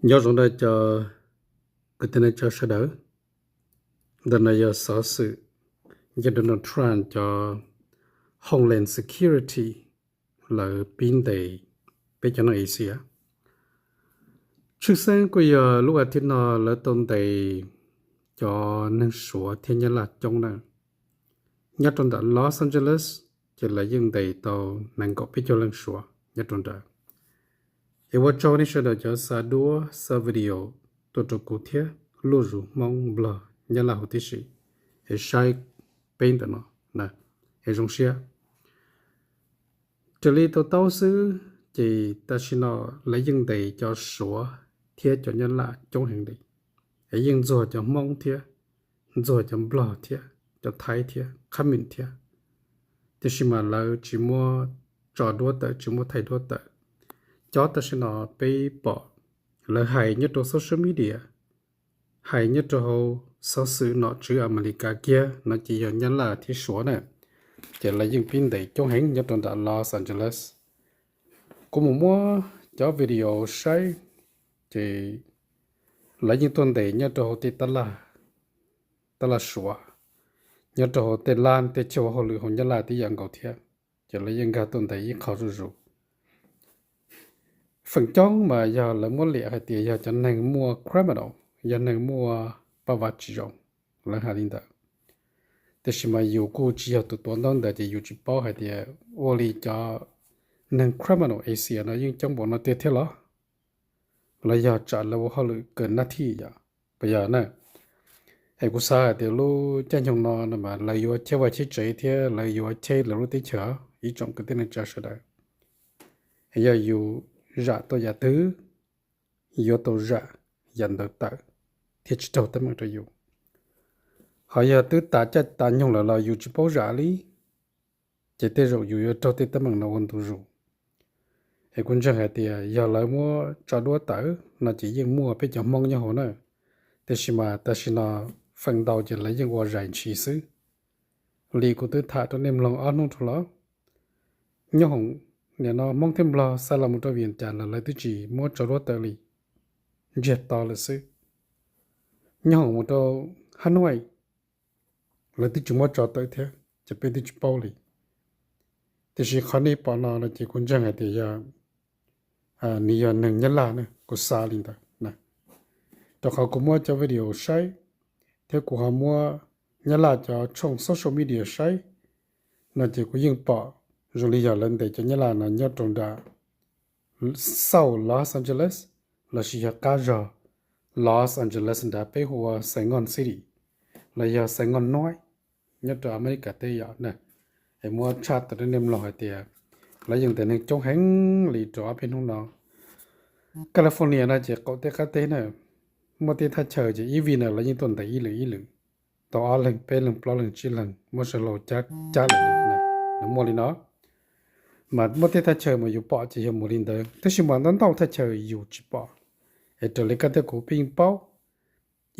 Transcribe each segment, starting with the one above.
Nyob zoo rau cov kwv tij neej tsa sawv daws. Ntawm no yog xov xwm ntawm Donald Trump cov Homeland Security lawv pib ntes peb cov neeg Asia. Tshwj xeeb kuj yog lub as thiv no lawv tau ntes cov neeg Suav thiab Nyab Laj coob na. Nyob rau nram Los Angeles ces lawv yeej ntes tau nees nkaum peb caug leej Suav nyob rau nrad. Es ua tsaug nej sawv daws cov xa duab xa video tuaj rau kuv thiab luj zus Hmoob Nplog Nyab Laj huv tib si, es saib peb ntawm no na, es zoo siab. Raws li tau taub xwb ces tam sim no lawv yeej ntes cov Suav thiab cov Nyab Laj coob heev li, es yeej ntxuag cov Hmoob thiab, ntxuag cov Nplog thiab, cov Thaib thiab, Khab Mim thiab. Tiam sis mas lawv tsis muab tso duab tawm, tsis muab thaij duab tawm. Cov tam sim no peb pom lawv hais nyob rau social media, hais nyob rau hauv xov xwm nom tswv Amelikas kiag no ces yog Nyab Laj thiab Suav na, ces lawv yeej pib ntes coob heev nyob rau nram Los Angeles. Kuv mus muab cov video saib ces lawv yeej tuaj ntes nyob rau hauv tej tab laj, tab laj Suav, nyob rau hauv tej lab tej chaw ua hauj lwm hauv Nyab Laj tib yam nkaus thiab, ces lawv yeej nkag tuaj ntes ib qho zuj zus. Feem coob mas yog lawv muab liam hais tias yog cov neeg muaj criminal, yog neeg muaj paj vav tsis zoo, lawv hais li ntawd. Tiam sis mas yus kuj tsis yog tus tuav ntaub ntawv ces yus tsis paub hais tias ua li cov neeg criminal Asia no yeej coob npaum no tiag thiab los, los yog tsam lawv ua hauj lwm kawm nab thij yom, puas yog na? Es kuv xav hais tias lub caij nyoog no mas lawv yuav cheb vaj cheb tsev thiab lawv yuav cheb lawv lub teb chaws, ib tsoom kwv tij neej tsa sawv daws. Es yog yus zam tau yam twg, yuav tau zam yam ntawd tawm thiaj tsis raug teeb meem rau yus. Ho yog twb tas caij tas nyoog lawm los yus tsis paub zam li, ces tej zaum yus yuav raug tej teeb meem no ua ntu zus. Es kuv ntseeg hais tias yog lawv muab tso duab tawm no ces yeej muaj peb cov Hmoob nyob hauv na, tiam sis mas tam sim no feem ntau ces lawv yeej ua zais ntshis xwb. Li kuv twb tham rau nej mloog ob hnub dhau los, nyob hoom nim no Hmoob thiab Nplog xa los mus rau Vias Cas los lawv twb tsis muab tso duab tawm li, ntsiag to lawm xwb. Nyob hoom mus rau Hanoi lawv twb tsis muab tso tawm thiab ces peb twb tsis paub li. Tiam sis qhov nej pom no no ces kuv ntseeg hais tias yog, nws yog neeg Nyab Laj na, kuv xav li ntawd. Rau qhov kuv muab cov video saib, thiab kuv ho muab Nyab Laj cov tshooj social media saib, no ces kuv yeej pom zoo li yog lawv ntes cov Nyab Laj no nyob rau nram South Los Angeles, lossis yog qab zog Los Angeles nrad peb hu ua Saigon City, los yog Saigon North nyob rau Amelikas teb yom na. Es muab tshaj tawm rau nej mloog hais tias lawv yeej ntes neeg coob heev li rau ob peb hnub no. California no ces qaum teb qab teb na, muaj tej thaj chaw ces ib vij no lawv yeej tuaj ntes ib lwm ib lwm, tau ob leeg peb leeg plaub leeg tsib leeg muab sawv hlau cab cab lawm li na. Nws muaj li no, mas muaj tej thaj chaw mas yus pom ces yog mus li ntawd, tab sis mas ntau ntau thaj chaw yus tsis pom. Es raws li koj thiab kuv peb yeej paub,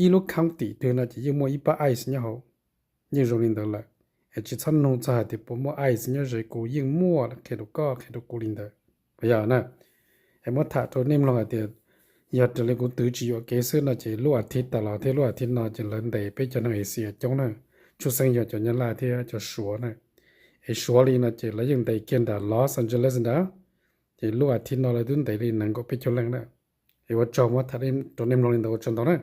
ib lub county twg no ces yeej muaj ib pab ice nyob hauv, yeej zoo li ntawd lawm. Es tsis txhob nug txog hais tias puas muaj ice nyob ze, kuv yeej muaj qhia rau koj qhia rau kuv li ntawd, puas yog na? Es muab tham rau nej mloog hais tias yog raws li kuv twv tsis yuam kev xwb no ces lub as thiv tas los thiab lub as thiv no ces lawv ntes peb cov neeg Asia coob na, tshwj xeeb yog cov Nyab Laj thiab cov Suav na. Es Suav li no ces lawv yeej ntes kiag nram Los Angeles nrad, ces lub as thiv no lawv twb ntes li nees nkaum peb caug leej na. Es ua tsaug muab tham rau nej mloog li ntawd, ua tsaug ntau na.